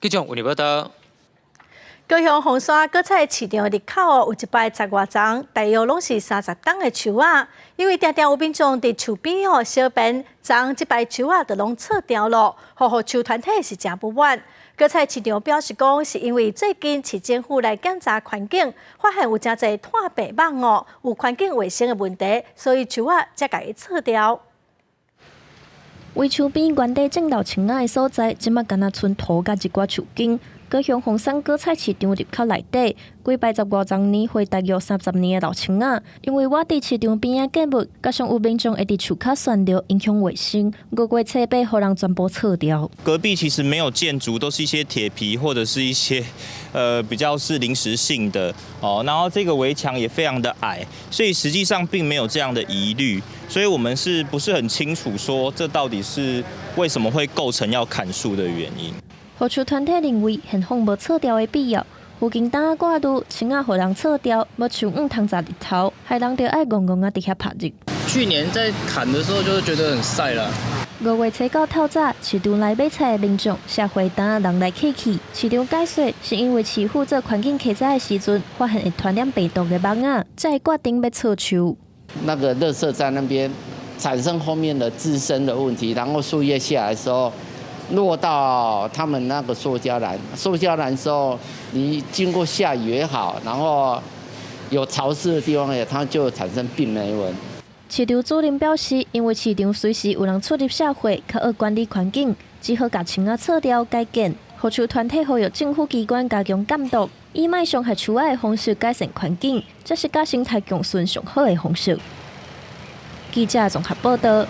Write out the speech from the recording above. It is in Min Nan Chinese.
記者為你報道。高雄鳳山果菜市場入口哦，有一排十外叢，大約攏是30冬的樹仔。因為定定有民眾佇樹邊哦小便，昨這排樹仔就攏剉掉咯，護樹團體是誠不滿。果菜市場表示講，是因為最近市政府來檢查環境，發現有誠濟湠白蠓哦，有環境衛生的問題，所以樹仔才共伊剉掉。圍樹邊原底種老樹仔的所在，這馬干焦賰塗佮一寡樹根。高雄鳳山果菜市場入口內底，幾排十外叢年歲大約30年的老樹仔，因為倚佇市場邊仔建物，加上有民眾會佇樹跤糞尿，影響衛生，5月初八予人全部剉掉。隔壁其實沒有建築，都是一些鐵皮或者是一些比較是臨時性的哦。然後這個圍牆也非常的矮，所以實際上並沒有這樣的疑慮。所以我們是不是很清楚說這到底是為什麼會構成要砍樹的原因？護樹團體認為現況無剉掉的必要，附近擔仔掛路，樹仔予人剉掉，無樹毋通遮日頭，害人著愛戇戇仔佇遐曬日。去年在砍的時候，就是覺得很曬啦。5月初九透早，市場來買菜的民眾，社會擔仔人來客去。市場解說是因為市府做環境稽查的時陣，發現會傳染病毒的蠓仔，才會決定欲剉樹。那個垃圾在那邊產生後面的滋生的問題，然後樹葉下來的時候，落到他們那個塑膠籃，塑膠籃時候，你經過下雨也好，然後有潮濕的地方也，它就產生病媒蚊。市場主任表示，因為市場隨時有人出入社會，較愛管理環境，只好共樹仔剉掉改建。護樹團體呼籲政府機關加強監督，以莫傷害樹仔的方式改善環境，這是佮生態共存上好的方式。記者綜合報道。